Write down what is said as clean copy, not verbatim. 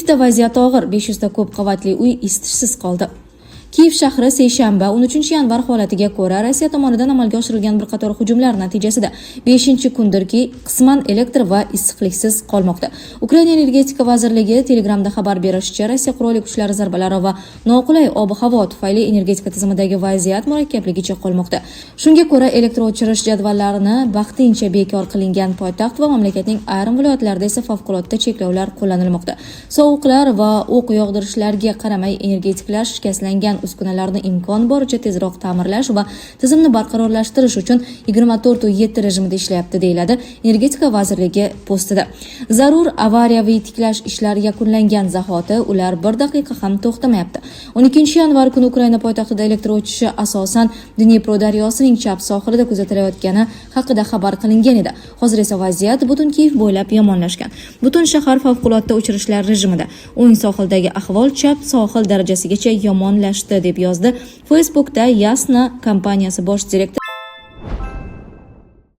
Kiyevda vaziyat og'ir, 500 ta ko'p qavatli uy isitishsiz qoldi. Kiyev shahri seshanba, 13 yanvar holatiga ko'ra, Rossiya tomonidan amalga oshirilgan bir qator hujumlar natijasida 5 kundirki qisman elektr va issiqliksiz qolmoqda. Ukraina energetika vazirligi Telegramda xabar berishicha, Rossiya qurolli kuchlari zarbalari va noqulay ob-havo tufayli energetika tizimidagi vaziyat murakkabligicha qolmoqda. Shunga ko'ra, elektr o'chirish jadvallarini vaqtincha bekor qilingan, poytaxt va mamlakatning ayrim viloyatlarida esa favqulodda cheklovlar qo'llanilmoqda. Sovuqlar va o'q yog'dirishlarga qaramay, energetiklar shikastlangan uskunalarni imkon boricha tezroq ta'mirlash va tizimni barqarorlashtirish uchun 24:7 rejimida ishlayapti, deyiladi energetika vazirligi postida. Zarur avariyaviy tiklash ishlari yakunlangan zahoti ular bir daqiqa ham to'xtamayapti. 12 yanvar kuni Ukraina poytaxtida elektr o'chishi asosan Dnipro daryosining chap sohilida kuzatilayotgani haqida xabar qilingan edi. Hozir esa vaziyat butun Kiyev bo'ylab yomonlashgan. Butun shahar favqulodda o'chirishlar rejimida. O'ng sohildagi ahvol chap sohil darajasigacha yomonlashdi, deb yozdi Facebookda Yasna kompaniyasi bosh direktori.